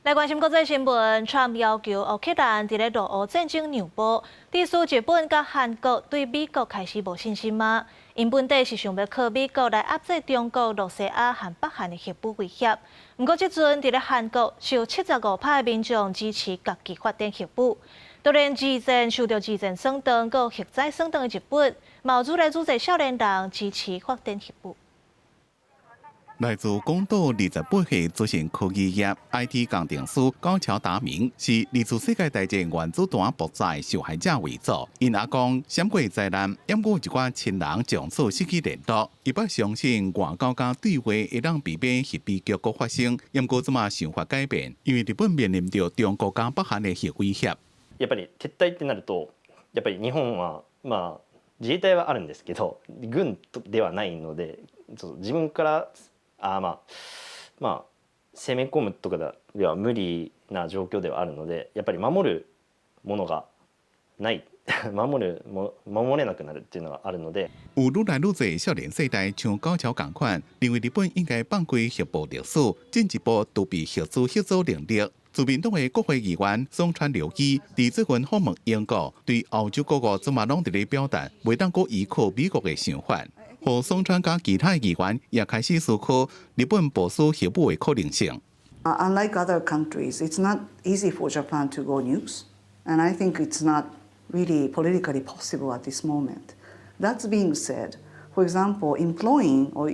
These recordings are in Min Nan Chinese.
來關心國際新聞，川普要求烏克蘭佇咧俄烏戰爭讓步，致使日本佮韓國對美國開始無信心嗎？𪜶本底是想欲靠美國來壓制中國、露西亞和北韓的核武威脅。毋過這陣佇咧韓國，有75%的民眾支持家己發展核武。就連二戰受著二戰創傷、閣核災創傷的日本，嘛有愈來愈濟少年人支持發展核武。來自廣島28歲資訊科技業 IT 工程師高橋達明，是二次世界大戰原子彈爆炸受害者遺族。𪜶阿公閃過災難，猶閣有一寡親人從此失去聯絡。伊捌相信外交佮對話會當避免核悲劇閣發生，猶閣這馬想法改變，因為日本面臨著中國佮北韓的核威脅。やっぱり撤退ってなると、やっぱり日本はまあ自衛隊はあるんですけど、軍ではないので、自分からまあ攻め込むとかでは無理な状況ではあるので、やっぱり守るものがない守るも守れなくなるっていうのがあるので。有愈來愈濟少年世代像高橋仝款，認為日本應該放開核部歷史，進一步儲備核子核組能力。自民黨的國會議員松川良一佇最近訪問英國，對歐洲各國這馬攏佇咧表達，袂當閣依靠美國的想法。予松川佮其他議員也開始思考日本部署核武的可能性。 Unlike other countries, it's not easy for Japan to go nukes, and I think it's not really politically possible at this moment. That being said, for example, employing or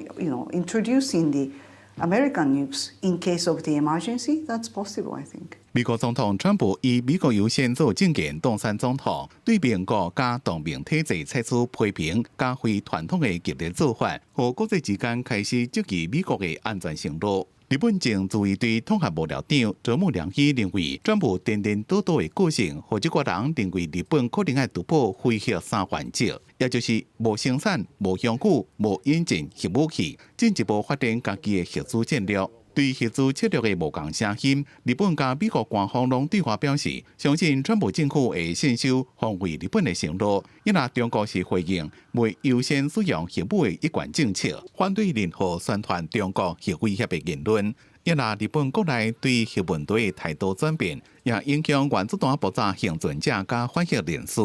introducing the American nukes in case of the emergency, that's possible, I think. 美國總統川普以美國優先做政見當選總統，對盟國佮同盟體制採取批評佮非傳統的激烈做法，予國際之間開始質疑美國的安全承諾。日本前自衛隊統合幕僚長澤木良一認為，川普顛顛倒倒的個性，予這寡人認為日本可能愛突破非核三原則，也就是無生產、無擁有、無引進核武器，進一步發展家己的核子戰略。對核子策略的無仝聲音，日本佮美國官方攏對外表示，相信川普政府會信守防衛日本的承諾。因為中國是回應袂優先使用核武的一貫政策，反對任何宣傳中國核威脅的言論。因為日本國內對核問題的態度轉變，也影響原子彈爆炸倖存者佮反核人士。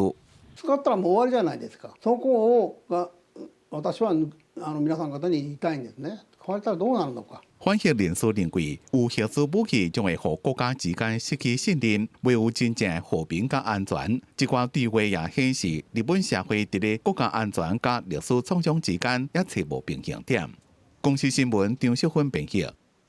使ったらもう終わりじゃないですか。そこをが私は皆さん方に言いたいんですね。壊れたらどうなるのか。反核人士認為，有核子武器將會予國家之間失去信任，袂有真正的和平佮安全。這寡對話也顯示，日本社會佇咧國家安全佮歷史創傷之間，也揣無平衡點。公視新聞張淑芬編譯。